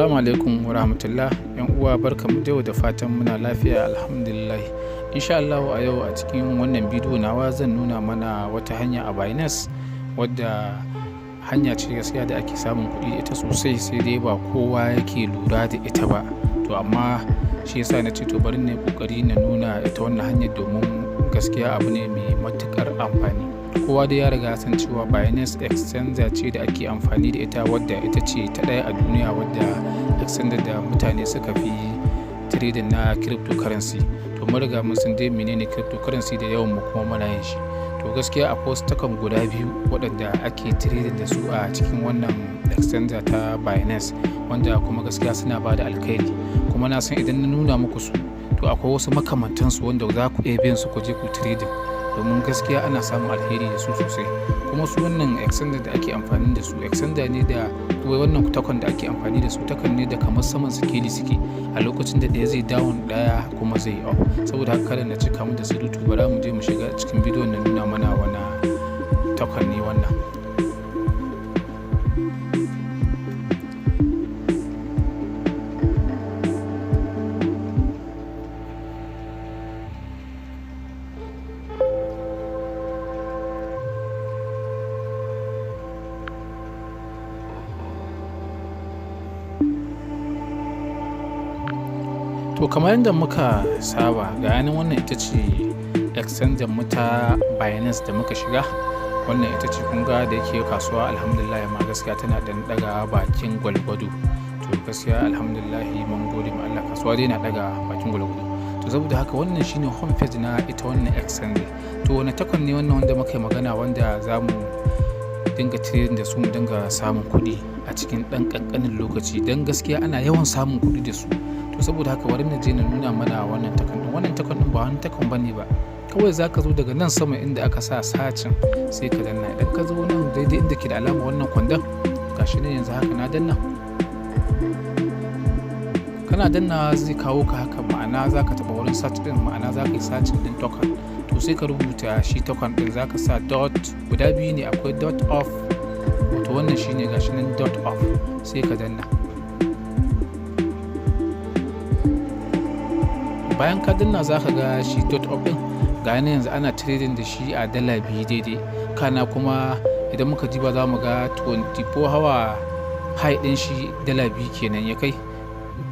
Assalamu alaikum wa rahmatullah. ‘Yan uwa, barkanmu da yau, da fatan muna lafiya, alhamdulillah. Insha Allah a yau a cikin wannan bidiyo nawa zan nuna mana wata hanya a Binance, wadda hanya ce gaskiya da ake samun kuɗi da ita sosai, sai dai ba kowa yake lura da ita ba. To amma shi yasa na ce to bari na yi ƙoƙari na nuna ita wannan hanyar, domin gaskiya abu ne mai matuƙar amfani. Kowa dai ya riga san cewa Binance exchanger ce da ake amfani da ita, wadda ita ce ta ɗaya a duniya wadda exchanger da mutane suka fi trading na cryptocurrency. To mun riga mun san dai menene cryptocurrency da yawan mu kuma muna yin shi. To gaskiya akwai wasu token guda biyu waɗanda ake trading da su a cikin wannan exchanger ta Binance, wanda kuma gaskiya suna ba da alkhairi. Kuma na san idan na nuna muku su, to akwai wasu makamantansu wanda za ku iya bin su ku je ku trading. Domin gaskiya ana samun alheri da su sosai. Kuma su wannan exchanger da ake amfani da su, exchanger ne da wai wannan token da ake amfani da su, token ne da kamar saman sikeli suke, a lokacin da ɗaya zai down, ɗaya kuma zai up. Saboda haka kada na cika mu da surutu, bara mu je mu shiga cikin bidiyon na nuna mana wane token ne wannan. To kamar yadda muka saba, ga yanan, wannan ita ce exchanger mu ta Binance da muka shiga. Wannan ita ce. Kun ga da yake kasuwa, alhamdulillah ma, gaskiya tana ɗan ɗaga bakin gwalgwado. To gaskiya alhamdulillah, mun gode ma Allah, kasuwa dai na ɗaga bakin gwalgwado. To saboda haka wannan shine home page na ita wannan exchanger. To wane token ne wannan wanda muka yi magana, wanda za mu dinga trading da su, mu dinga samun kuɗi a cikin ɗan ƙanƙanin lokaci? Don gaskiya ana yawan samun kuɗi da su. To saboda haka bari na je na nuna mana wannan token ɗin. Wannan token ɗin ba wani token bane ba. Kawai za ka zo daga nan sama inda aka sa searching, sai ka danna. Idan ka zo nan daidai inda ke da alama wannan kwandon, gashi nan yanzu haka na danna. Kana danna zai kawo ka haka, ma'ana za ka taɓa wurin search ɗin, ma'ana za ka yi searching ɗin token. To sai ka rubuta shi token ɗin, za ka sa dot guda biyu ne, akwai dot up, wato wannan shine, gashi nan dot up, sai ka danna. Bayan ka danna za ka ga shi dot up ɗin, ga yana yanzu ana trading da shi a $2 daidai. Kana kuma idan muka diba za mu ga 24 hour high ɗin shi $2 kenan ya kai.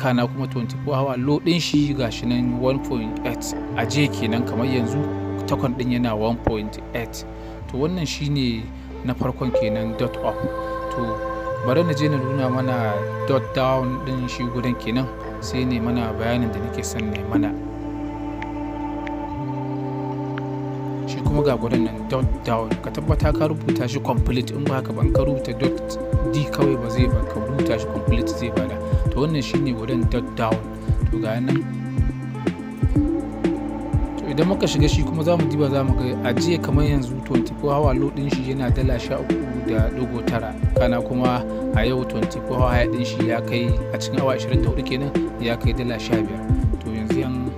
Kana kuma 24 hour low ɗin shi gashi nan 1.8 a jiya kenan, kamar yanzu token ɗin yana 1.8. To wannan shine na farkon kenan, dot up. To bari na je na nuna mana dot down ɗin shi gudan kenan, sai ne mana bayanin da nake son ne mana. Shi kuma ga gudan nan, dot down. Ka tabbata ka rubuta shi complete, in ba haka ba, in ka rubuta dot d kawai ba zai ba, ka rubuta shi complete zai bada. To wannan shine gudan dot down. To ga nan. To idan muka shiga shi kuma za mu diba, za mu ga a jiya kamar yanzu 24 hour low ɗin shi yana $13.9. Kana kuma a yau 24 hour high ɗin shi ya kai, a cikin awa 24 kenan, ya kai $15. To yanzu yan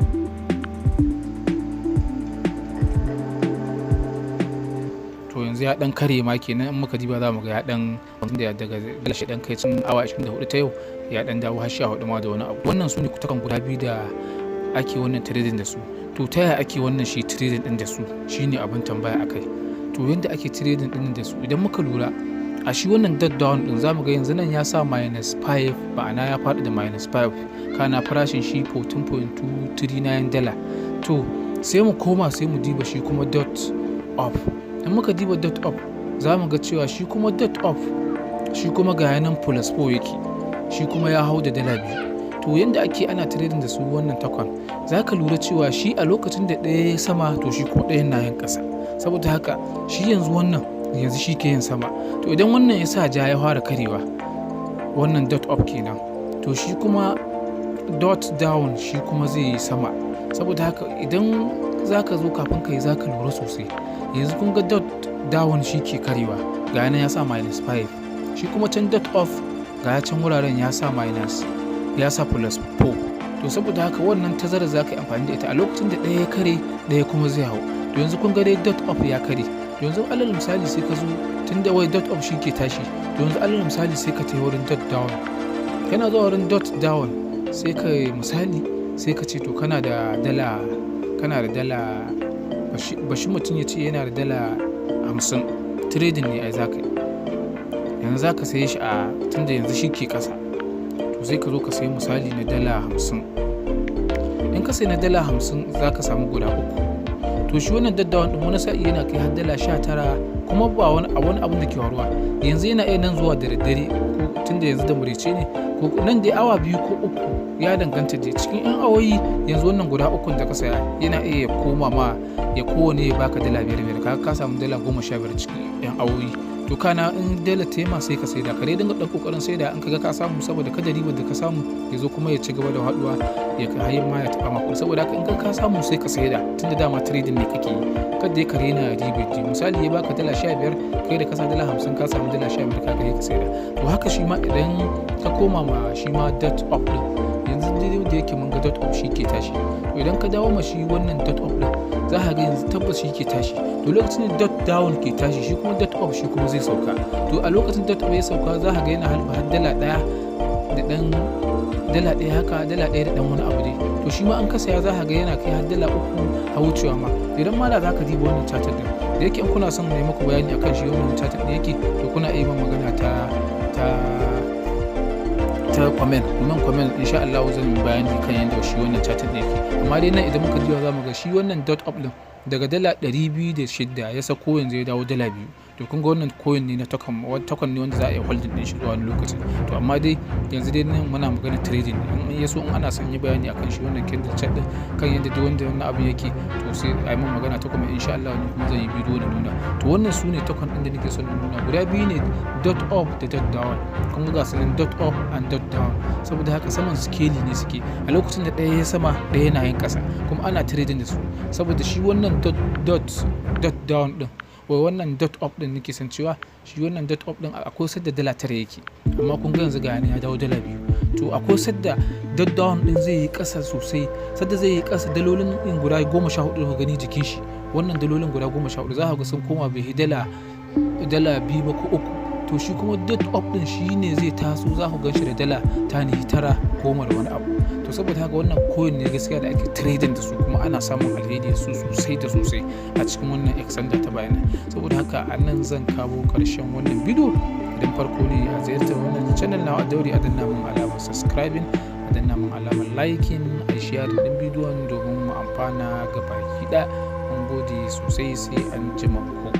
to yanzu ya ɗan karye ma kenan. In muka diba za mu ga ya ɗan da daga dala shi ɗan kai cikin awa 24 ta yau ya ɗan dawo har 14 ma da wani abu. Wannan su ne token guda biyu da ake wannan trading da su. To ta yaya ake wannan shi trading ɗin da su, shine abin tambaya a kai. To yanda ake trading ɗin da su, idan muka lura a shi wannan dot down ɗin, za mu ga yanzu nan ya sa minus 5, ma'ana ya faɗi da minus 5. Kana farashin shi $14.239. To sai mu koma sai mu diba shi kuma dot up. In muka diba dot up, za mu ga cewa shi kuma dot up shi kuma ga yanan plus 4 yake, shi kuma ya hau da $2. To yanda ake ana trading da su wannan token, za ka lura cewa shi a lokacin da ɗaya ya sama, to shi kuma ɗayan na yin ƙasa. Saboda haka shi yanzu wannan yanzu shi ke yin sama. To idan wannan ya sa ja ya fara karewa, wannan dot up kenan, to shi kuma dot down shi kuma zai yi sama. Saboda haka idan za ka zo kafin ka yi, za ka lura sosai. Yanzu kun ga dot down shi ke karewa, ga yana ya sa minus 5. Shi kuma can dot up, ga ya can wuraren ya sa minus, ya sa plus 4. To saboda haka wannan tazarar za ka yi amfani da ita, a lokacin da ɗaya ya kare, ɗaya kuma zai hau. To yanzu kun ga dai dot up ya kare. To yanzu alal misali sai ka zo, tunda wai dot up shi ke tashi, to yanzu alal misali sai ka tafi wurin dot down. Kana zuwa wurin dot down, sai ka misali sai ka ce to kana da dala, kana da dala, bashi mutum ya ce yana da dala 50. Trading ne ai za ka yi. Yanzu za ka saye shi a tunda yanzu shi ke ƙasa. To sai ka zo ka sayi misali na dala 50. In ka sayi na dala 50, za ka samu guda uku. To shi wannan dot down ɗin wani sa'i yana kai har dala 19. Kuma ba wani abun da ke faruwa yanzu, yana iya nan zuwa da daddare, ko tunda yanzu da maraice ne, ko nan dai awa 2 ko 3, ya danganta dai cikin 'yan awoyi. Yanzu wannan guda ukun da ka saya yana iya ya koma ma ya kowane ya baka dala 5 5. Ka samu dala 15 cikin 'yan awoyi. To kana in dala tema sai ka saida, ka dai dinga dan kokarin saida in kaga ka samu, saboda kada ribar da ka samu ya zo kuma ya ci gaba da haduwa ya kai ma ya taba maka. Saboda haka in ka samu sai ka saida, tunda dama trading ne kake yi. Kada ya kare na ribar ji. Misali ya baka dala 15, kai da ka sa dala 50 ka samu dala 15, ka ga ka saida. To haka shi ma idan ka koma ma shi ma dot up din, yanzu dai da yake mun ga dot up shi ke tashi. To idan ka dawo ma shi wannan dot up din, za ka ga yanzu tabbas shi ke tashi. To lokacin da dot down ke tashi, shi kuma dot up shi kuma zai sauka. To a lokacin dot up ya sauka, za ka ga yana halba har dala 1 da dan dala 1 haka, dala 1 da dan wani abu dai. To shi ma an ka saya, za ka ga yana kai har dala 3, har wucewa ma. Idan ma da za ka diba wannan chart din da yake, in kuna son na yi muku bayani akan shi wannan chart din yake, to kuna iya min magana ta comment, man comment. Insha Allah zan yi bayani kan yadda shi wannan chart din yake. Amma dai nan idan muka jiwa, za mu ga shi wannan dot up din daga dala 206 ya sako, yanzu ya dawo dala 2. To kun ga wannan coin ne na token, token ne wanda za a iya holding din shi zuwa wani lokaci. To amma dai yanzu dai nan muna magana trading ne. In ya so, in ana son yi bayani akan shi wannan candle chart din, kan yadda duk wanda wannan abin yake, to sai a yi min magana ta kuma, insha Allah ni kuma zan yi bidiyo na nuna. To wannan su ne token din da nake son na nuna, guda biyu ne, dot up da dot down. Kun ga su nan, dot up and dot down. Saboda haka saman scale ne suke. A lokacin da ɗaya ya sama, ɗaya yana yin ƙasa, kuma ana trading da su. Saboda shi wannan dot dot dot down din, wai wannan dot up din nake san cewa, shi wannan dot up din akwai sadda dala 9 yake, amma kun ga yanzu ga ya dawo dala 2. To akwai sadda dot down din zai yi ƙasa sosai. Sadda zai yi ƙasa, dalolin din guda 14 da gani jikin shi, wannan dalolin guda 14 za ka ga sun koma bai dala 2 ba ko 3. To shi kuma dot up din shi ne zai taso, za ku gan shi da dala ta ne 9, 10 da wani abu. To saboda haka wannan coin ne gaskiya da ake trading da su, kuma ana samun alheri da su sosai da sosai a cikin wannan exchanger ta bayan. Saboda haka a nan zan kawo karshen wannan bidiyo. Idan farko ne a ziyartar wannan channel na, dauri a danna mun alamar subscribing, a danna mun alamar liking, a share din bidiyon domin mu amfana ga baki ɗaya. Mun gode sosai, sai an jima ku.